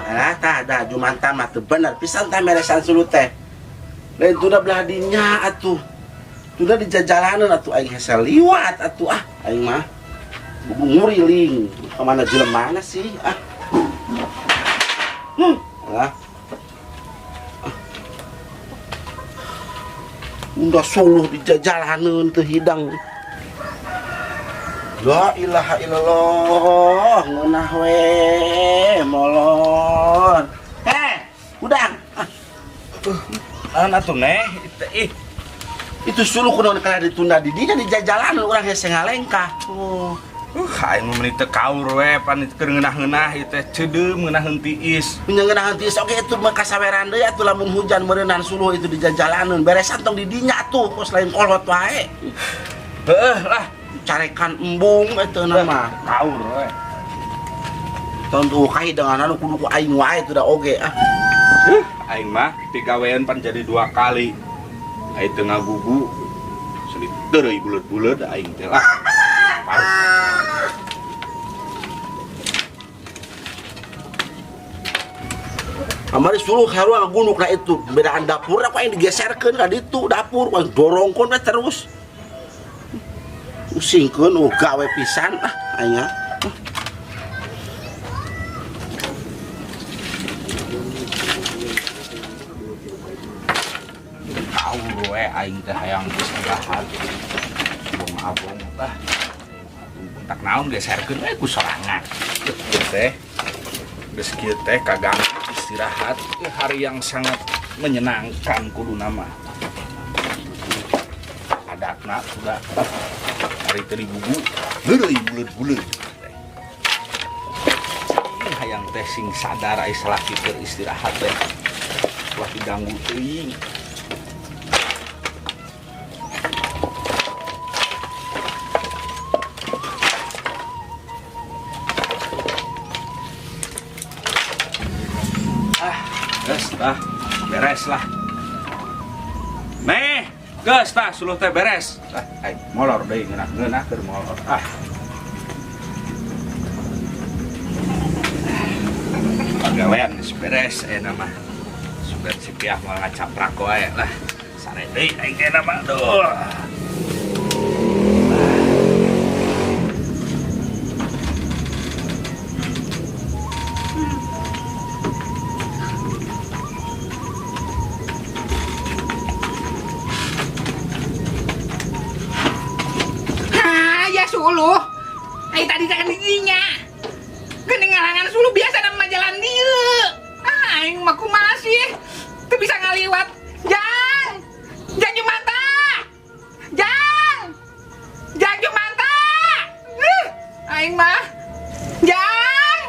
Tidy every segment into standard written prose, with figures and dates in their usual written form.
Alah tah dah jumanta mah teu bener pisan tah meresan suluh teh. Lain tunda belah dinya atuh. Tunda di jajalanan atuh aing hese liwat atuh ah aing mah. Bubu nguriling kemana jelemana sih ah. Alah. Unda suluh di jajalanan teu hidang. La ilaha illallah, ngeunah we molor. Udang. Ah. Naon atuh neh? Ih. Itu suluh kunaon kana ditunda di dinya di jajalanan urang hese ngalengkah. Oh. Aing mah meuni teu kaur we pan keur ngeunah-ngeunah ieu teh ceudeum ngeunaheun tiis. Nya ngeunaheun tiis oge itu mah kasaweran deui atuh lamun hujan meureunnan suluh itu di jajalanan beresan tong di dinya atuh kos lain kolot wae. Heuh lah. Carekan embung eta mah. Kaur we. Tahun tuh kahidangan anu kudu ku aing wae teu da oge ah. Aing mah pigawean pan jadi 2 kali. Aing teu ngagugu. Sulit deui buleud-buleud aing teh lah. Kamari suluh sarua ngagunuk na itu. Bedaan dapur aku aing digeserkeun ka ditu dapur, aing dorongkeun we terus. Pusingkeun gawe pisan ah aing ah. Tahu we aing teh hayang istirahat. Abong-abong lah. Tak naon geserkeun we ku sorangan. Ieu teh geus kieu teh kaganggu istirahat. Ieu hari yang sangat menyenangkan kuduna mah. Adatna sudah hari teh digugu heureuy buleud-buleud. Hayang teh sing sadar ai salaki keur istirahat teh. Ulah diganggu teuing. Ah, geus tah, beres lah. Neh, geus tah suluh teh beres. Ah, ai molor deui ngeunah-ngeunah keur molor. Ah. Pagawean geus beres ayeuna mah. Sugan si Piah moal ngacaprak wae lah. Sare deui aing ayeuna mah. Duh. Ya suluh. Ai tadi teh kan didinya. Geuning ngalangan suluh biasa nama jalan dieu. Ah, aing mah kumaha sih? Teu bisa ngaliwat. Jang. Jang Jumanta. Jang. Jang Jumanta. Aing mah. Jang.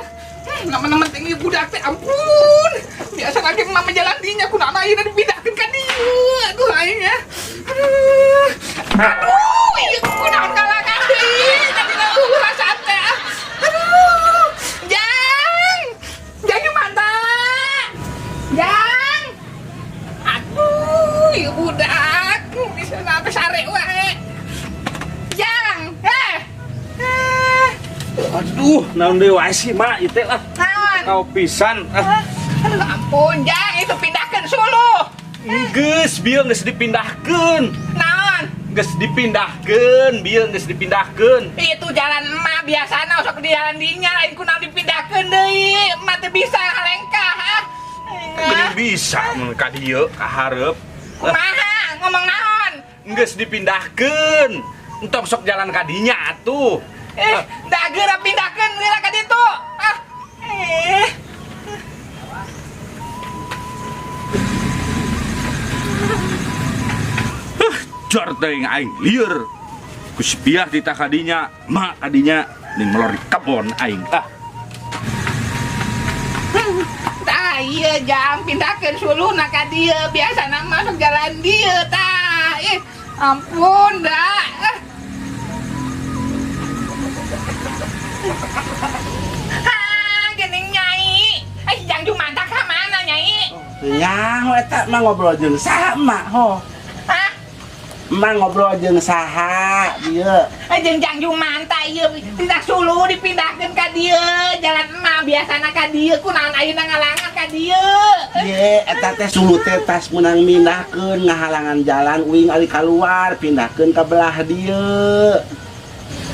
Nama-nama teh ieu budak teh ampun. Biasa lagi mah jalan dinya kunaon ayeuna dipindahkeun ka dieu. Aduh aing ya. Aduh. Aduh, ieu kunaon ngalangan deui. Tadi eueuh rasaan teh. Aduh. Jang. Jang Jumanta. Jang. Aduh, ieu budak bisa sampai sare wae. Jang. Aduh, naon deui wae sih, Mak, ieu teh lah. Naon? Kau pisan. Ah. Aduh, ampun, Jang, itu pindahkeun suluh. Geus, bieu geus dipindahkeun. Naon? Geus dipindahkeun, bieu geus dipindahkeun. Itu jalan emak biasana sok di jalan dinya lain kunaon dipindahkeun deui. Emak teu bisa ngalengkah ah. Geuning bisa mun ka dieu ka hareup. Kumaha ngomong naon? Geus dipindahkeun. Entong sok jalan ka dinya atuh. Eh, da geura pindahkeun geura ka ditu. Ah. Eh. Jor teuing aing lieur. Ku si Piah titah ka dinya, mak ka dinya ning melor di kebon aing. Ah. Tah ieu jang pindahkeun suluhna ka dieu biasana mah sok jalan dieu tah. Ih, ampun da. Ha, geuning Nyai. Eh, jang Jumanta ka mana Nyai? Nyaho eta mah ngobrol jeung saha emak ho. Hah? Emak ngobrol jeung saha dieu? Eh, jeung Jang Jumanta ieu tidak suluh dipindahkeun ka dieu. Jalan emak biasana ka dieu kunaon ayeuna ngalangan ka dieu. Ye, eta teh suluh teh tas meunang mindahkeun ngahalangan jalan uing ari kaluar pindahkeun ka belah dieu.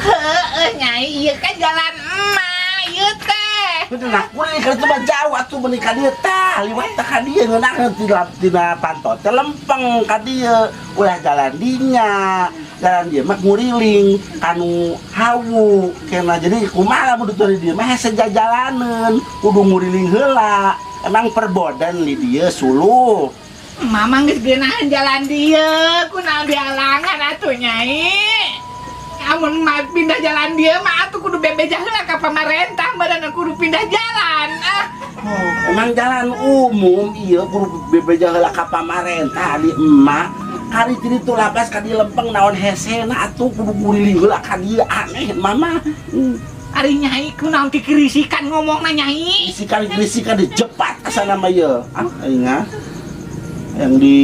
Heueuh Nyai, ieu kan jalan emak ieu teh. Kudu nak kuring ka ditu mah jauh atuh meuni ka dieu tah, liwat teh ka dieu ngeunaheun tina panto teh lempeng ka dieu, ulah jalan dinya. Jalan dieu mah nguriling kanu hawu kena jadi kumaha lamun ditu di dieu mah hese jajalaneun, kudu nguriling heula. Emang perbodan di dieu suluh. Mama geus geunaheun jalan dieu, kunaon dihalangan atuh Nyai. Amun mah pindah jalan dieu mah atuh kudu bebeja heula ka pamarentah badan kudu pindah jalan. Ah. Oh, emang jalan umum ieu kudu bebeja heula ka pamarentah di emak. Kari ti ditu labas ka dieu lempeng naon hesena atuh kudu nguriling heula ka dieu aneh mama. Ari Nyai kunaon kikirisikan ngomongna Nyai? Risikan-risikan dijepat asana mah ieu. Ah aing ah. Yang di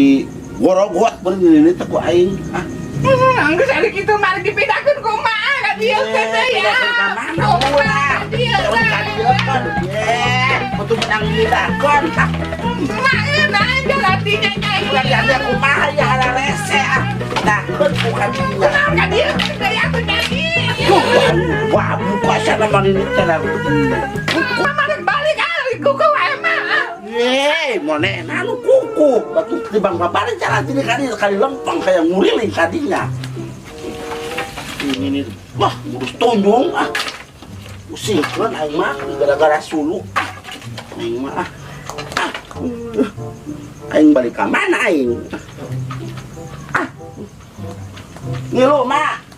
gorogot bener ini teh ku aing. Ah. Geus ari kitu mah dipindahkeun kumaha ka dieu teh ya. Pindahkeun ka mana? Kumaha ka dieu Ka dieu kan. Ye, kudu menang pindahkeun. Ah. Mak ngeunah jalan dinya Nyai. Ulah diade kumaha ya ala rese ah. Pindahkeun ku ka dieu. Kunaon ka dieu teh atuh Nyai. Wah, buka sana mah ini teh. Mama rek balik ah kuku wae mah. Ye, monehna nu kuku. Batu tibang babari jalan sini kali kali lempeng kayak nguriling kadinya. Ini nih, wah, ngurus tunjung ah. Pusingkeun aing mah gara-gara sulu. Aing mah ah. Ah. Aing balik ka mana aing? Ah. Ngilu, Mak.